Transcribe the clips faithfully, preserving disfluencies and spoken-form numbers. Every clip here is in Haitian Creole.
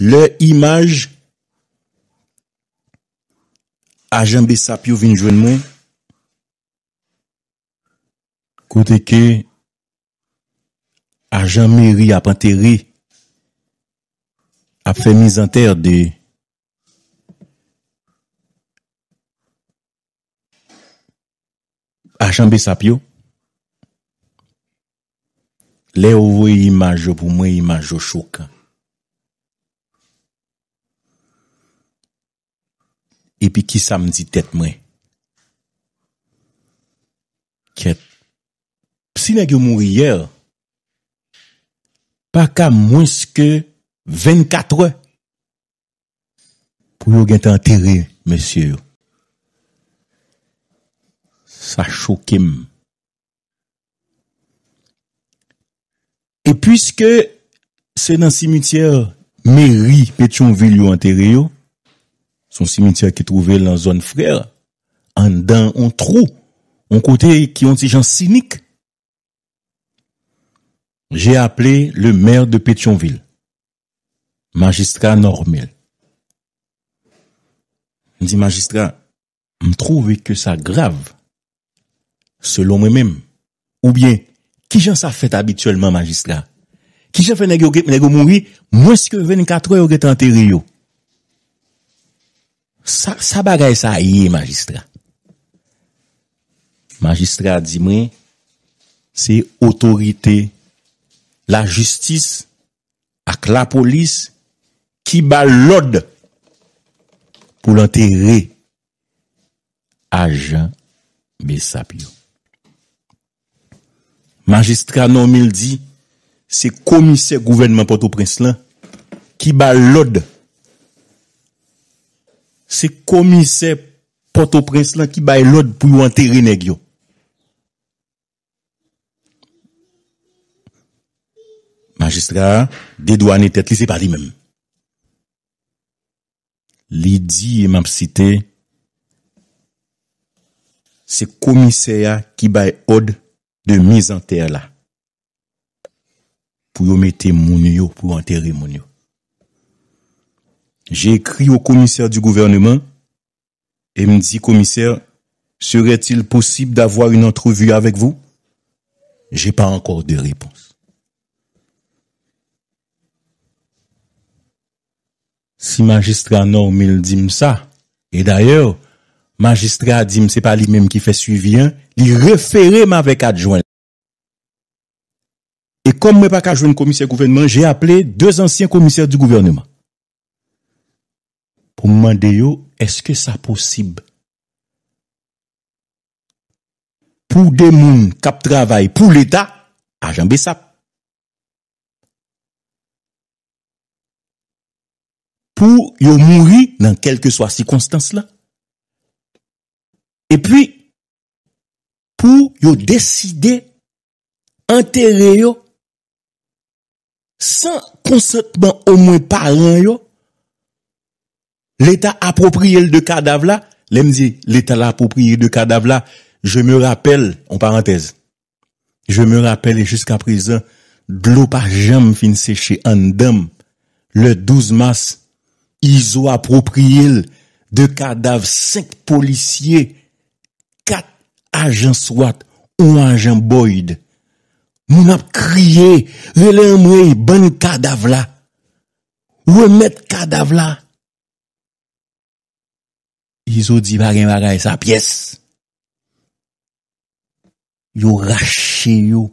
Lè imaj ajan Besap yo vin jwenn mwen, kote ke ajan meri ap antere, ap fè mizantè de ajan Besap yo. Lè yo voye imaj yo pou mwen, imaj yo chokan. Epi kisa m di tèt mwen? Kèt. Si nèg yo mouri yè, pa ka mwens ke vennkatrè pou yo gentan antere mesye yo. Sa choke m. E piske se nan simityè meri Petyonvil yo antere yo, se yon simityè ki twouve l nan zòn Frè, anndan yon twou, yon kote ki yon ti jan sinik, j'ai appelé le maire de Petyonvil, majistra Normil. M di, majistra, m twouve ke sa grav, selon mwen menm. Oubyen, kijan sa fèt abityèlman, majistra? Kijan fè nèg yo, nèg yo mouri, mwens ke vennkatrè yo gentan antere yo? Sa, sa bagay sa ye, majistra? Majistra di mwen, se otorite lajistis ak lapolis ki ba l lòd pou l antere ajan Besap yo. Majistra Normil di se komisè gouvènman Pòtoprens lan ki ba l lòd. Se komisè Pòtoprens lan ki bay lòd pou yo antere nèg yo. Majistra a dedwane tèt li, se pa li menm. Li di, e m ap site, se komisè a ki bay òd de mizantè la pou yo mete moun yo, pou yo antere moun yo. J'ai écrit au commissaire du gouvernement et m di, commissaire, serait-il possible d'avoir une entrevue avec vous? J'ai pas encore de réponse. Si majistra Normil di m sa, e dayè, majistra a di m se pa li menm ki fè swivi an, li refere m avèk adjwen. E kòm mwen pa ka jwenn komisè gouvènman, j'ai appelé deux anciens commissaires du gouvernement pou m mande yo, èske sa posib pou de moun k ap travay pou Leta, ajan Besap, pou yo mouri nan kèlkeswa sikonstans la, epi pou yo deside antere yo san konsantman omwen paran yo, Leta apwopriye l de kadav la. Lè m di Leta l apwopriye de kadav la, je me rappelle, on parantèz, je me rappelle, et jusqu'à présent, dlo pa janm fin seche anndan m. Le douz mas, Izo apwopriye l de kadav senk polisye, kat ajan swat, yon ajan Boyd. Moun ap kriye, rele anmwey, bann kadav la. Remèt kadav la. Izo di pa gen bagay sa pyès. Yo rache yo.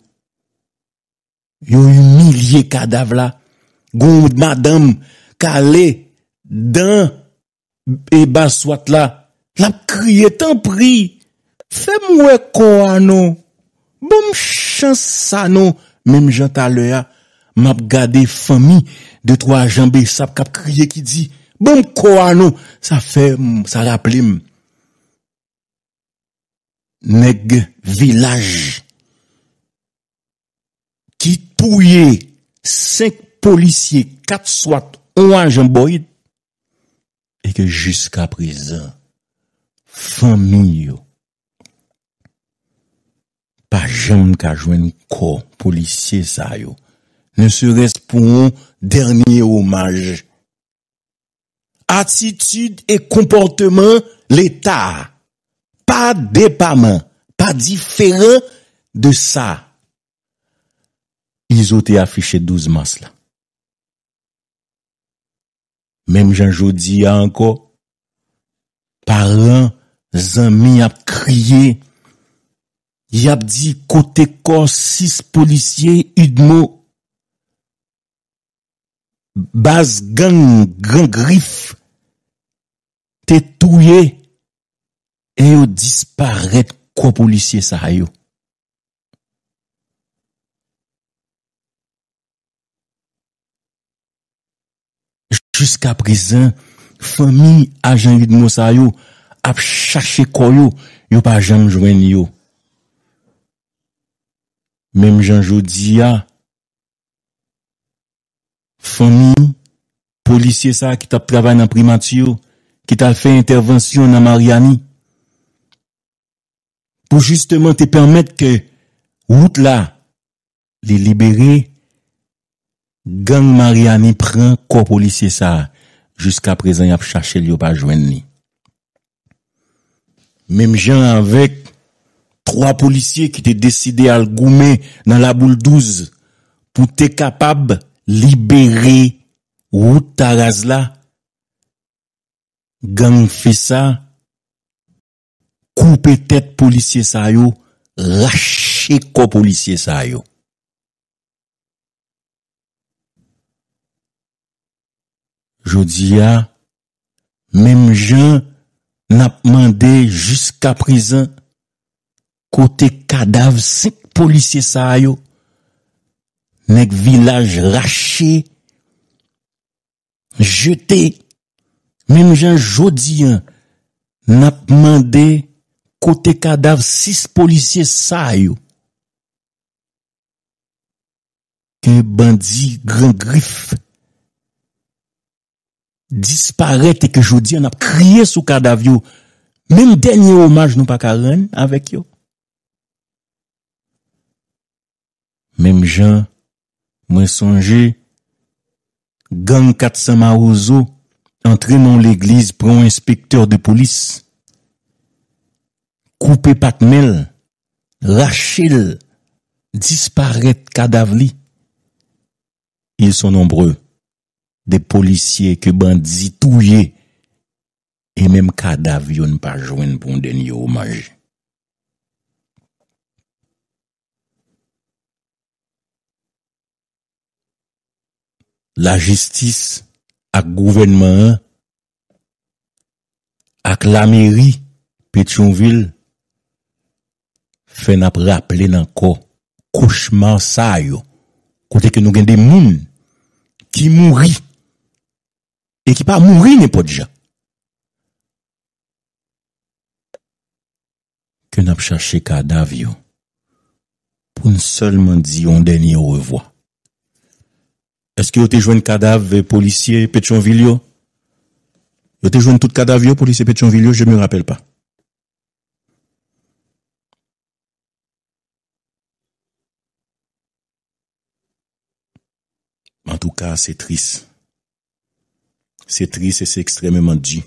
Yo imilye kadav la. Gon madanm k ale dan e ba swat la. L ap kriye, tanpri, fè m wè kò a non. Ban m chans sa non. Menm jan talè a, m ap gade fanmi de twa ajan Besap k ap kriye ki di, ban m kò a non. Sa fè m, sa raple m nèg vilaj ki touye senk polisye, kat swat, yon ajan Boyd, e ke jiskaprezan, fanmi yo pa janm ka jwenn kò polisye sa yo, ne serait-ce pou yon dènye omaj. atitid e konpòteman Leta a. Pa depaman, pa diferan de sa Izo te afiche douz mas la. Menm jan jodi a ankò, paran, zanmi ap kriye, y ap di kote kò sis polisye UDMO, baz gang Gran Grif te touye e yo disparèt kò polisye sa yo. Jiskaprezan, fanmi ajan UDMO sa yo ap chache kò yo, yo pa janm jwenn yo. Menm jan jodi a, fanmi polisye sa ki t ap travay nan primati yo, ki t al fè entèvansyon nan Maryani, pou jisteman te pèmèt ke wout la li libere, gang Maryani pran kò polisye sa a. Jiskaprezan, y ap chache l, yo pa jwenn li. Menm jan avèk twa polisye ki te deside al goumen nan Laboul douz pou te kapab libere wout Taraz la, gang FESA koupe tèt polisye sa yo, rache kò polisye sa yo. Jodi a, menm jan n ap mande jiskaprezan kote kadav senk polisye sa yo, nèg vilaj rache, jete, menm jan jodi a, n ap mande kote kadav sis polisye sa yo ke bandi Gran Grif disparèt e ke jodi a n ap kriye sou kadav yo. Menm dènye omaj nou pa ka rann avèk yo. Menm jan, mwen sonje gang kat san Mawozo antre nan yon legliz, pran yon enspektè de polis, koupe pat men l, rache l, disparèt kadav li. Ils sont nombreux, de polisye ke bandi touye, e menm kadav yo n pa jwenn pou yon dènye omaj. Lajistis ak gouvènman an ak lameri Petyonvil fè n ap raple n ankò kochma sa yo, kote ke nou gen de moun ki mouri e ki pa mouri nenpòt jan. Ke n ap chache kadav yo pou n sèlman di yon dènye orevwa. Èske yo te jwenn kadav polisye Petyonvil yo? Yo te jwenn tout kadav yo, polisye Petyonvil yo? Je me rappelle pas. Antouka, se tris. Se tris e se ekstrèmeman di.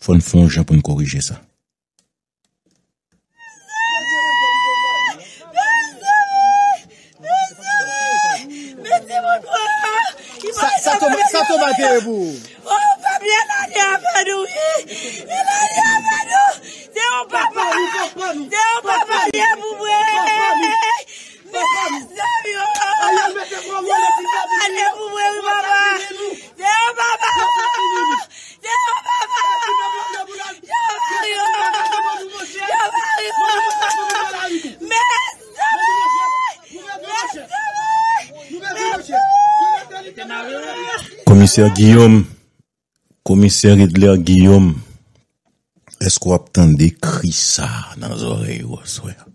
Fò n fè yon jan pou n korije sa. Sa, sa Toma, sa Toma te ye pou ou? Oh, pèp, Melania avè nou, wi. Melania avè nou. Se yon papa. Se yon papa li ye pou mwen. Mezanmi, oh. Se yon papa li ye pou mwen, wi, papa. Se yon papa. Se yon papa. Komisè Guillaume, Komisè Redler Guillaume, èske w ap tande kri sa a nan zòrèy ou aswè a?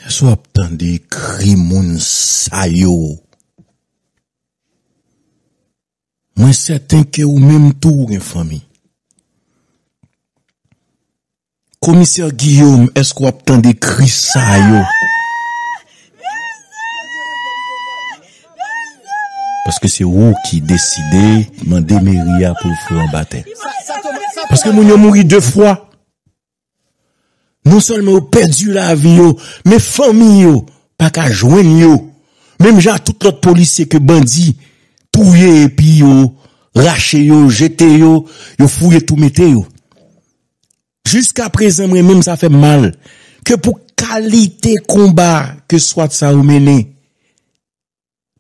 Èske w ap tande kri moun sa yo? Mwen sèten ke ou menm tou ou gen fanmi. Komisè Guillaume, èske w ap tande kri sa yo? Paske se ou ki deside mande meri a pou l fè yon batè. Paske moun yo mouri de fwa. Non sèlman yo pèdi lavi yo, men fanmi yo pa ka jwenn yo. Menm jan ak tout lòt polisye ke bandi touye epi yo rache yo, jete yo, yo fouye tou mete yo. Jiska prezan, mwen menm sa fè m mal ke pou kalite konba ke swat sa yo mennen.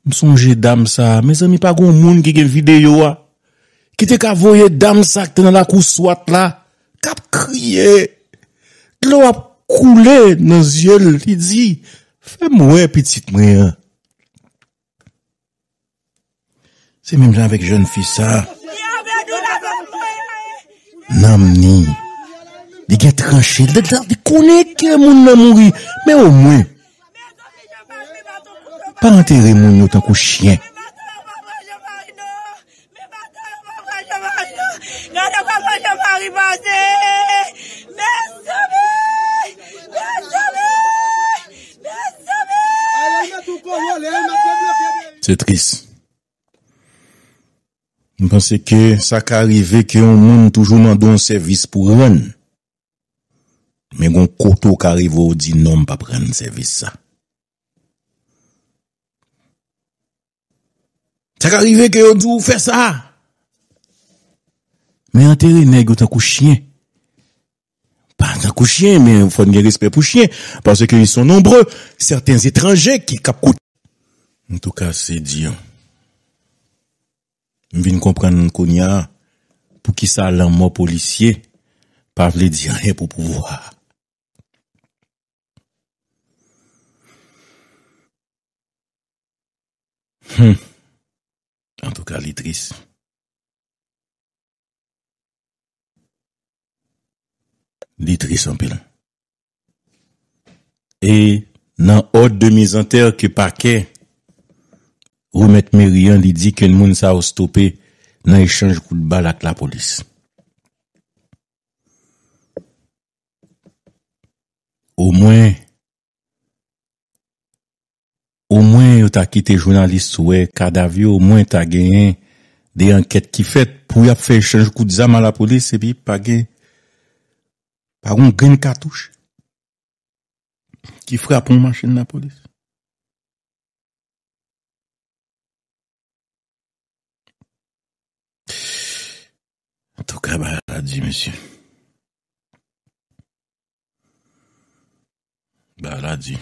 M sonje dam sa a. Mezanmi, pa gen yon moun ki gen videyo a, ki te ka voye dam sa a ki te nan lakou swat la, k ap kriye. Dlo ap koule nan zye l, li di, "Fè m wè pitit mwen an." Se menm jan avèk jèn fi sa a. Nanm ni. Li gen tranche. Li, li konnen ke moun nan mouri. Men omwen, pa antere moun yo tankou chen. Se tris. M panse ke sa ka rive ke yon moun toujou mande yon sèvis pou rann. Men gon kote w ka rive w di non, m p ap rann sèvis sa. Sa ka rive ke yo di w fè sa. Men antere nèg yo tankou chen. Pa tankou chen, men fò n gen respè pou chen, paske ils sont nombreux, certains étrangers ki k ap koute. Antouka, se di. M vin konprann kounye a poukisa lanmò polisye pa vle di anyen pou pouvwa a. Hmm. Antouka, li tris. Li tris anpil. E nan òd de mizantè ke pakè remèt meri an, li di ke moun sa yo stope nan echanj kout bal ak lapolis. Omwen, omwen yo ta kite jounalis wè kadav yo, omwen ta genyen de ankèt ki fèt pou y ap fè echanj kout zam a lapolis, epi pa gen, pa gen yon grenn katouch ki frape yon machin lapolis. Antouka, bagay la di, mesye. Bagay la di.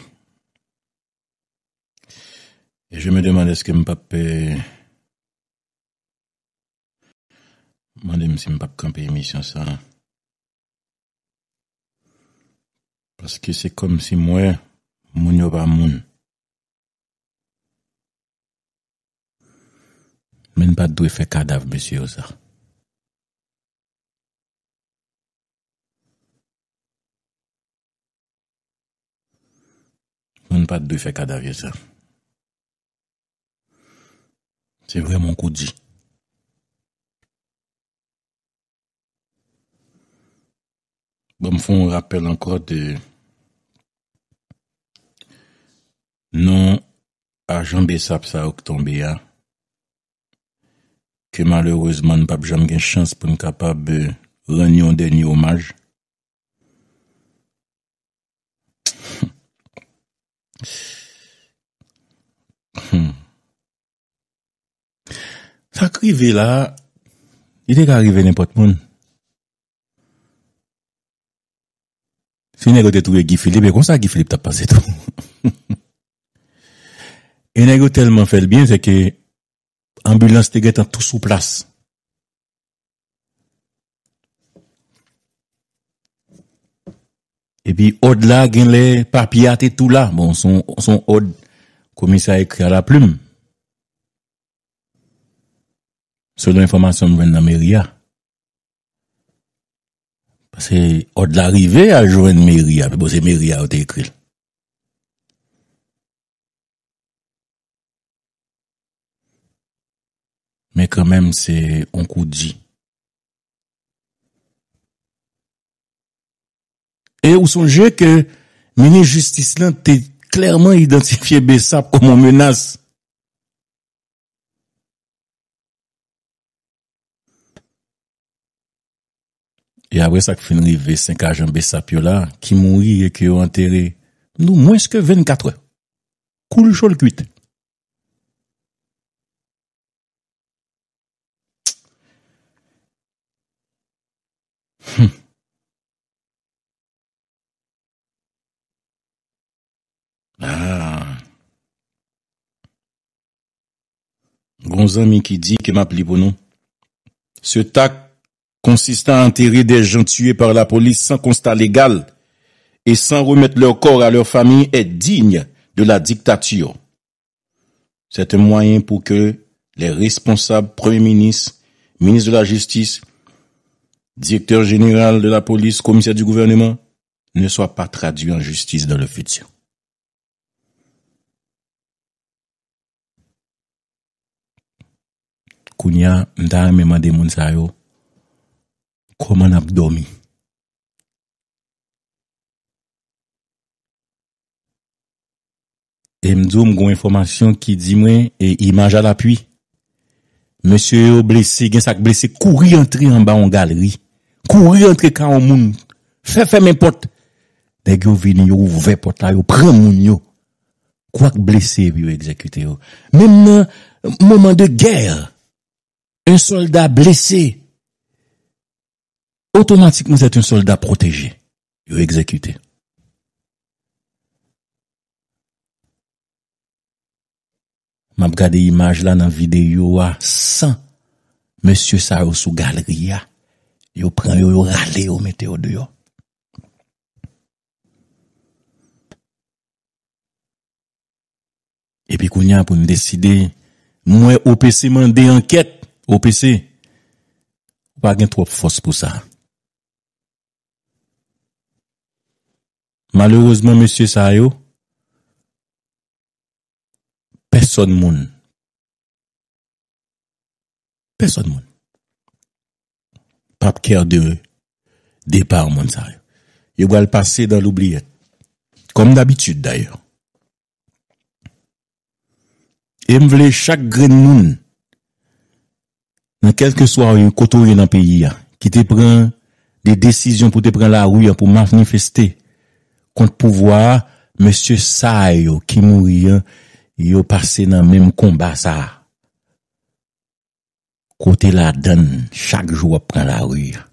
E je me demande, èske m p ap, eh, mande m si m p ap kanpe emisyon sa a. Paske se kòmsi m wè moun yo pa moun. Men n pa t dwe fè kadav mesye yo sa. Men n pa t dwe fè kadav yo sa. Se vrèman yon kou di. Bon, m fè yon rapèl ankò de non ajan besap sa yo k tonbe a, ke malerezman n p ap janm gen chans pou n kapab, eh, rann yon dènye omaj. Hmm. Sa k rive la, li te ka rive nenpòt moun. Si nèg yo te touye Guy Philippe, e konsa Guy Philippe t ap pase tou. E nèg yo tèlman fè l byen, se ke anbilans te gentan tou sou plas. Epi òd la, genlè papye a te tou la. Bon, se yon, se yon òd komisè a ekri a la plim. Selon enfòmasyon m jwenn nan meri a. Paske òd la rive al jwenn meri a, men bon, se meri a yo te ekri l. Men kanmenm, se yon kou di. E ou sonje ke minis jistis lan te klèman idantifye besap kòm yon menas. E apre sa k fin rive senk ajan BSAP yo la, ki mouri e ke yo antere nou mwens ke vennkatrè. Koul cho l kwit. Hmm. Ah. Gon zanmi ki di ke m ap li pou nou. Ce tact consistant à enterrer des gens tués par la police sans constat légal et sans remettre leur corps à leur famille est digne de la dictature. C'est un moyen pour que les responsables, Premier ministre, ministre de la Justice, directeur général de la police, commissaire du gouvernement, ne soient pas traduits en justice dans le futur. Kounye a, m ta renmen mande moun sa yo, kòman n ap dòmi? E m di w, m gon enfòmasyon ki di mwen, e imaj a lapui, mesye yo blese, gen sa k blese, kouri antre anba yon galri, kouri antre kay yon moun, fè fèmen pòt. Nèg yo vini, yo ouvè pòt la, yo pran moun yo. Kwak blese, epi yo egzekite yo. Menm nan moman de gè, un soldat blessé, automatiquement, c'est un soldat protégé. Yo egzekite. M ap gade imaj la nan videyo a, san mesye sa yo sou galri a. Yo pran yo, yo rale yo, mete yo deyò. Epi kounye a pou n deside, m wè O P C mande ankèt. O P C, ou pa gen twòp fòs pou sa. Malerezman, mesye sa yo, pèsòn moun, pèsòn moun p ap kè de depa moun sa yo. Yo pral pase dan loubliyèt. Kòm dabitid, dayè. E m vle chak grenn moun, nan kèlkeswa kote w ye nan peyi a, ki te pran de desizyon pou te pran lari a pou manifeste kont pouvwa a, mesye sa yo ki mouri an, yo pase nan menm konba sa a. Kote ladann chak jou w ap pran lari a,